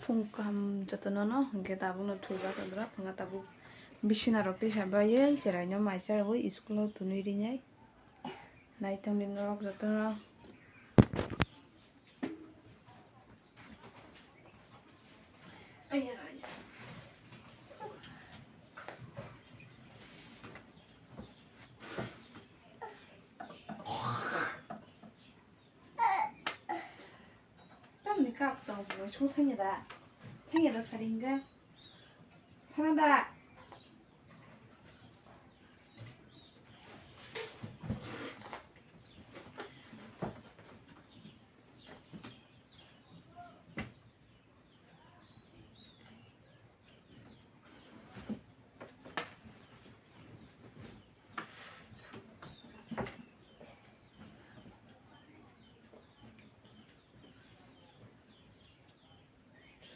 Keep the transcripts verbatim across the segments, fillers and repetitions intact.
Phung kaham jotono no, hwnkhe tabukno thwiba tongdra phunga tabuk bisina rok tisa baiwi chwraino mai charwi school o twnwi rinai. Naithok ni norok jotono. Tamni kap tong bo, sung thangya da? Thangya da sari hingga? Thana da?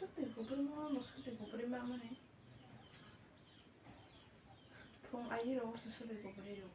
Sotwi kubui ma, mo sotwi kubui ma mani. Phung ayi rok se sotwi kubui rok.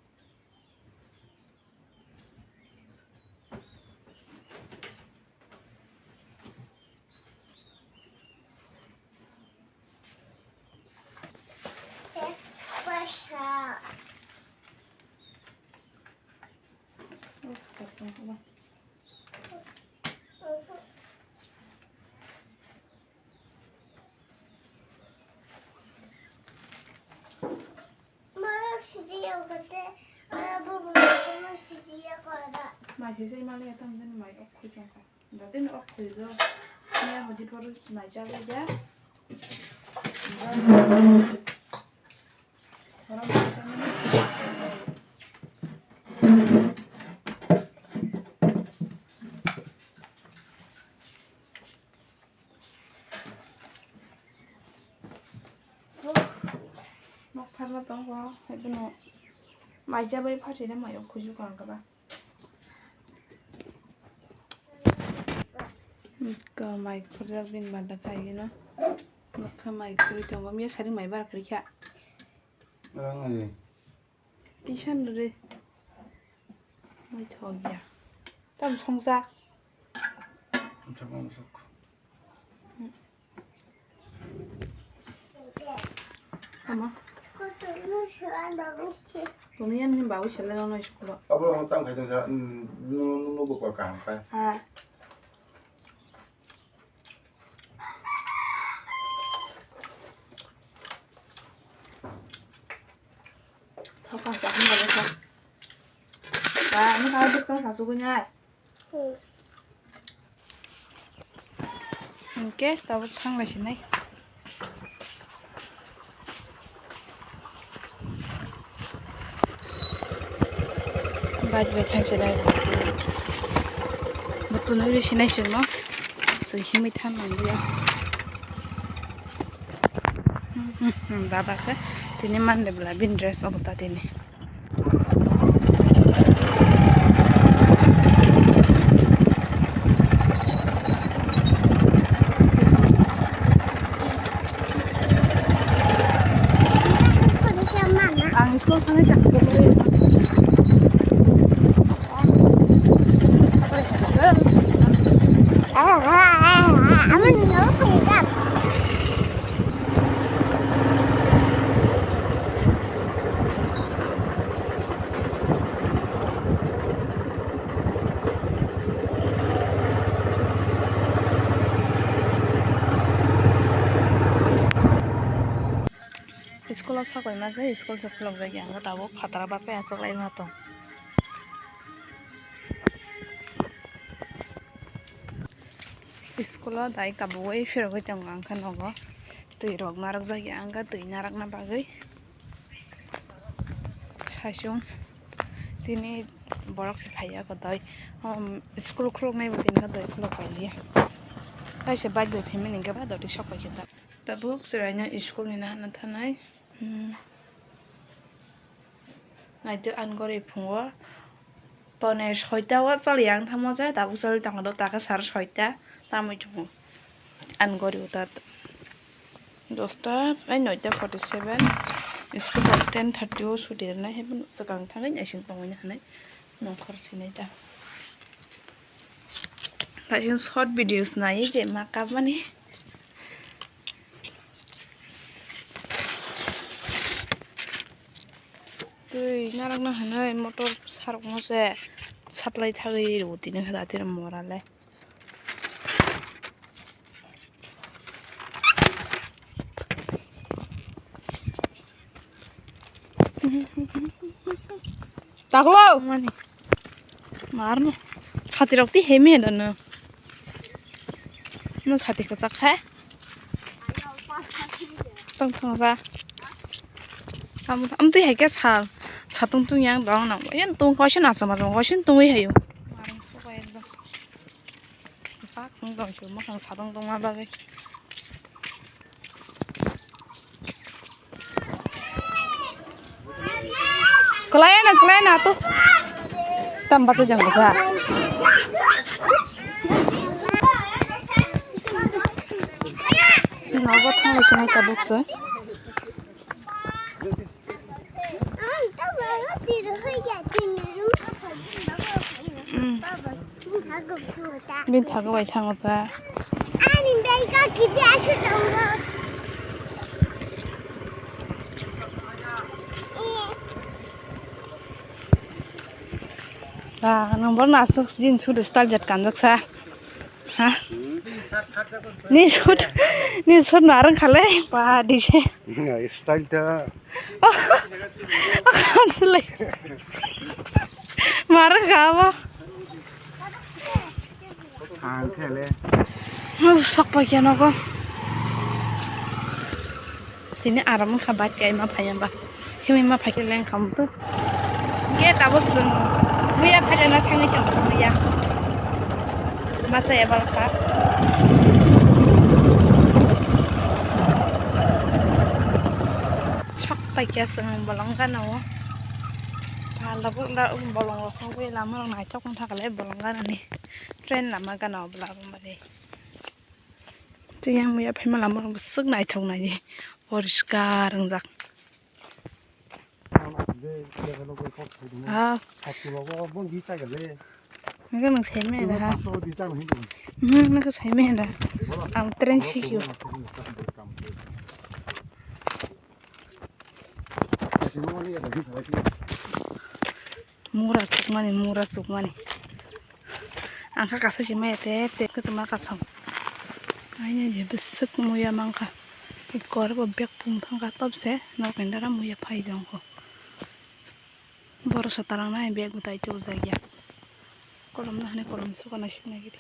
Mai se se mani etam den mai ok khoi jong kha. Da den ok khoi jo. Nia hoji por mai cha le ja. Nok pharma tongo, hai bono mai chabai pharsina mai o khuju kang kaba. Ka mai khurjak bin banda khaigino. Nokha mai khurui tongo, miya sari mai bar kharikha. Rang ai. Kisan re. Mai thok ya. Tam songsa. Songsa, songsa. Ama. Tumi yan ni babu sele no school. Abo ang tang khai tang sa, no no no go pa kaham kai. Ha. Thok ka sa hin ba thok. Ba, ano ka duk ka sa su ko nyai. Hwnkhe tabuk thanglai sinai. Bike bai thang sinai. Bo tunui ri sinai simo. So himwi than nang ya. Dada khe tini mande bwla bin dress obo ta tini. Ang school thangwi chakha. School o sabai ma jai, school se khulok jagya ang tabuk phataro bachai achuk lai ma tong. School o dai kabui phirogwi tongo ang khe nogo. Twi rok narwk jak ya ang khe twi narwkna bagwi. Saichung tini borok se phaiya kwtai. School khuluknai bo tini khe doi khuluk pailiya. Kaisa bike bai phaimani hwnkhe ba doti sok paikha ta. Tabuk chwraino school ni nahana thanai. Hmm. Naitwi ani gori phungo. Toni soita o choli yang thamo je, tabuk choli tongo do, takhe sar soita. Tamwi thungo. Ani gori o ta dosta, ai noita forty seven. School rok ten thirty o suti rwnai, hai phano swkang thangwi naising tongwi hanai. Nongkhor sinai ta. Kaisa short videos nai je ma kapmani. Twi narakna hinwi motor sarokno se supply thagwi rw tini khe da tini mora le. Taklo mani. Marno. Sati rok ti hemi da no. No sati ko chak kha. Tong tong ra. Am am twi hai khe sal. Satung tung yang dong nang. Yan tung ko shin asam asam ko shin tung wi hayu. Marno so ko ekdom. Sak sung dong shu mo kang satong tong ma bagwi. Kwlai no, kwlai no, to. Tam bacha jang bacha. Nogo thanglai sinai tabuk se. Bini thago bai thango ta. Ah, nang borno aswk jeans sudu style jat kanjak sa. Ha? Ni sut, ni sut narang khale pa di se. Style ta. Marang kha bo. Ang khele. Sok pa kya nogo. Tini aram wngkha bike kai ma phai ba. Himwi ma phai khe leng kha mtu. Ge tabuk chwng muya phai na thangwi tong muya. Masa ya bal kha. Sok pai kya chwng bolong gana o. Phala buk la bolong rok nugwi lama rok naithok wngkha le bolong gana ni. Train lama gana o bwla bo mani. Tiyang muya phaima lama rok bwswk naithok nai poriskar wngjak. Ah. Nokhe nwng sai maya da ha? Mhm, nokhe sai maya da. Ang train sikyo. Mura chukmani, mura chukmani. Ang kha kasa si maya te, te kasa ma kapsang. Aini je bwswk muya mangkha. Kor bo bek pung thangkha topse, nok endara muya phai jongkho. Borok sa tarang nai bek utai chukjak ya. Kolom na hane kolom suka na sik nai gidi.